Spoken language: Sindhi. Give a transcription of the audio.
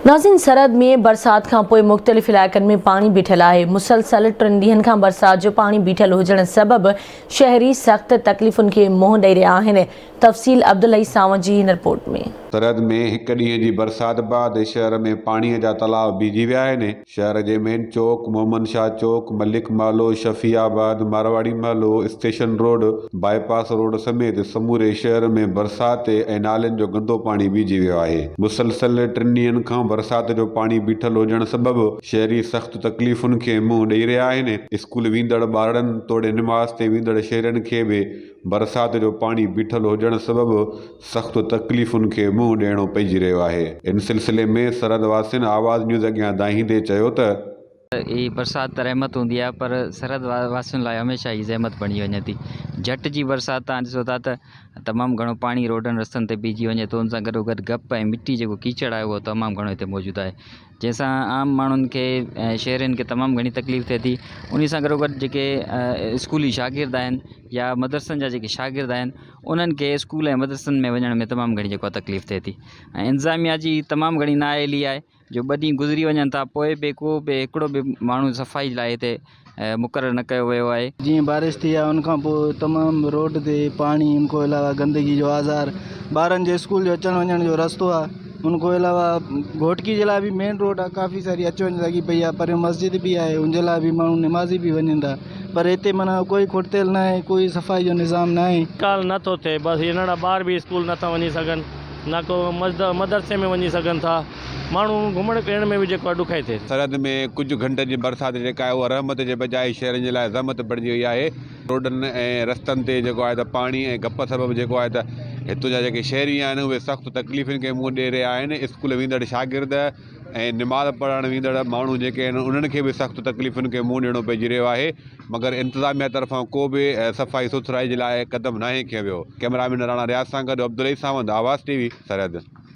ناظرين سرحد ۾ برسات کان پوء مختلف علائقن ۾ پاڻي بيٺل آهي، مسلسل ٽن ڏينهن کان برسات جو پاڻي بيٺل هجڻ سبب شهري سخت تڪليفن کي منهن ڏئي رهيا آهن، تفصيل عبدالحئي ساوند جي هن رپورٽ ۾. سرحد ۾ هڪ ڏينهن جي برسات بعد شهر ۾ پاڻي جا تلاء بيهجي ويا آهن، شهر جي مين چوڪ، محمد شاهه چوڪ، ملڪ محلو، شفيع آباد، مارواڙي محلو، اسٽيشن روڊ، باء پاس روڊ سميت سموري شهر ۾ برسات ۽ نالين جو گندو پاڻي بيهجي ويو آهي. مسلسل ٽن ڏينهن کان برسات جو پاڻي بيٺل هجڻ سبب شهري سخت تڪليفن کي منهن ڏئي رهيا آهن. اسڪول ويندڙ ٻارڙن توڙي نماز تي ويندڙ شهرين کي به برسات جو پاڻي بيٺل هجڻ سبب سخت تڪليفن کي منهن ڏيڻو پئجي رهيو آهي. ان سلسلي ۾ سرحد واسين آواز نيوز اڳيان دانهيندي چيو ته. هي برسات ته رحمت هوندي آهي پر سرحد واسين لاء هميشه هي زحمت بڻجي وڃي ٿي. جهٽ جي برسات تان ڏسو ٿا ته تمام گهڻو پاڻي روڊن رستن تي بيهجي وڃي ٿو ان سان گڏو گڏ گپ ۽ مٽي جيڪو ڪيچڙ آهي اهو تمام گهڻو هتي موجود آهي جنهن سان عام ماڻهن کي ۽ شهرين کي تمام گهڻي تڪليف ٿئي ٿي انهي سان گڏو گڏ جيڪي اسڪولي شاگرد آهن يا مدرسن جا جيڪي شاگرد آهن انهن کي اسڪول ۽ مدرسن ۾ وڃڻ ۾ تمام گهڻي جيڪو آهي تڪليف ٿئي ٿي ۽ انتظاميا جي تمام گهڻي نااهلي آهي جو ٻه ڏينهن گذري وڃن ٿا پوء به ڪو به هڪڙو به ماڻهو صفائي لاء هتي مقرر نه ڪيو ويو آهي. جيئن بارش ٿي آهي ان کان پوء تمام روڊ تي پاڻي ان کان علاوه گندگي جو آزار ٻارن جي اسڪول جو اچڻ وڃڻ جو رستو آهي ان کان علاوه گهوٽڪي جي لاء به مين روڊ آهي ڪافي ساري اچ وڃ لڳي پئي آهي پريون مسجد به آهي ان جي لاء به ماڻهو نمازي به وڃن ٿا پر هتي معنيٰ ڪوئي کڙتيل ناهي ڪوئي صفائي جو نظام ناهي. نيڪال نه ٿو ٿئي بس هي ننڍڙا ٻار به اسڪول نه ٿا وڃي سگهن نه ڪو مدرسي ۾ وڃي سگهن ٿا ماڻهو گهمڻ ڦرڻ ۾ به جيڪو آهي ڏکائي ٿئي ٿي. سرحد ۾ ڪجهه گهنٽن جي برسات جيڪا آهي اها رحمت جي بجاء شهرين جي لاء زحمت بڻجي وئي آهي. روڊن ۽ رستن تي جيڪو آهي ته پاڻي ۽ گپ سبب جيڪو آهي ته هتو جا جيڪي شهري آهن اهي سخت تڪليفن کي منهن ڏئي رهيا آهن اسڪول ويندڙ شاگرد ۽ نماز پڙهڻ ويندڙ ماڻهو جيڪي آهن انهن کي به سخت تڪليفن کي منهن ڏيڻو پئجي رهيو آهي مگر انتظاميا طرفان ڪو به صفائي سٿرائي جي لاء قدم ناهي کنيو ويو ڪئميرا مين راڻا رياض سان گڏ عبدالحئي ساوند آواز ٽي وي سرحد.